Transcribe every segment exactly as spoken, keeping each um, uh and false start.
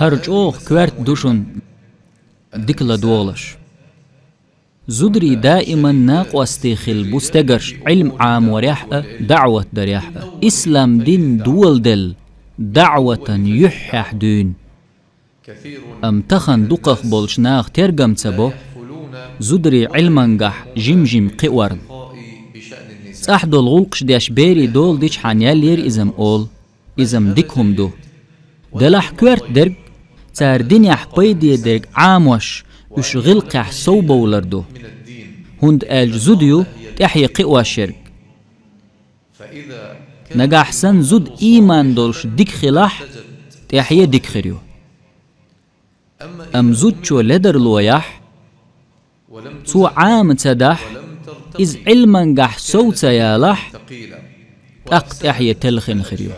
ХӀара чӀогӀа коьрта ду шуна дика ладогӀалаш. Зударий даиман накъостий хилла бу стегарш Ӏилма Ӏаморехь а, даӀват дарехь а. Ислам дин доладелла даӀватан юьххьехь дуьйна. Амма тахана дукхах болчу наха тергам ца бо, зударий Ӏилмангахь жим-жим кхиорна. ЦӀахь долу гӀуллакхаш деш берийн дола дичхьана ял яра иза-м олу. Иза-м дика хӀума ду. Делахь коьрта дерг, цара динехь пайде дерг Ӏамош, уьш гӀиллакхехь совбовлар ду. ХӀунда аьлча зуда ю тӀаьхье кхиош ерг. Нагахь санна зуда ийман долуш дика хилахь, тӀаьхье дика хир ю. Амма зудчо ледарло яхь, цо Ӏама ца дахь, иза Ӏилмангахь сов ца ялахь, тӀаккха тӀаьхье телхина хир ю.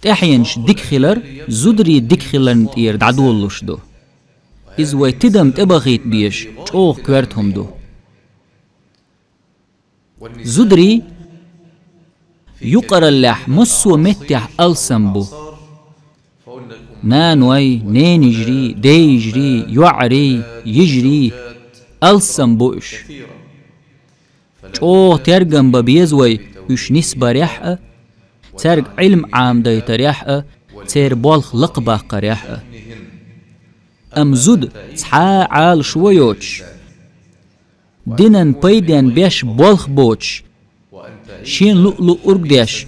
ТӀаьхьенаш дика хилар зударий дика хиларна тӀера дӀадолалуш ду. Иза вай тидам тӀебахийта безаш чӀогӀа коьрта хӀума ду. Зударий юкъараллехь массо а меттехь алсам бу. Наной, ненайижарий, дейижарий, йоӀарий, йижарий алсам бу уьш. ЧӀогӀа тергам бан беза вай уьш нисбарехь а, цаьрга Ӏилма Ӏамадайтарехь а, церан болх лакхабаккхарехь а. Амма зуда цхьа а Ӏалашо йоцуш, динан пайден беш болх боцуш, шен луъ-луъург деш,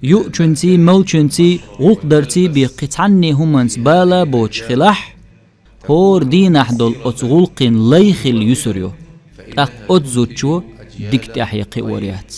юучуьнций, молчуьнций, гӀуллакхдарций бен кхин цхьанне хӀуманца бала боцуш хилахь, хӀора дийнахь долу оцу гӀуллакхийн лай хила юьсур ю. ТӀаккха оцу зудчо дика тӀаьхье кхиор яц.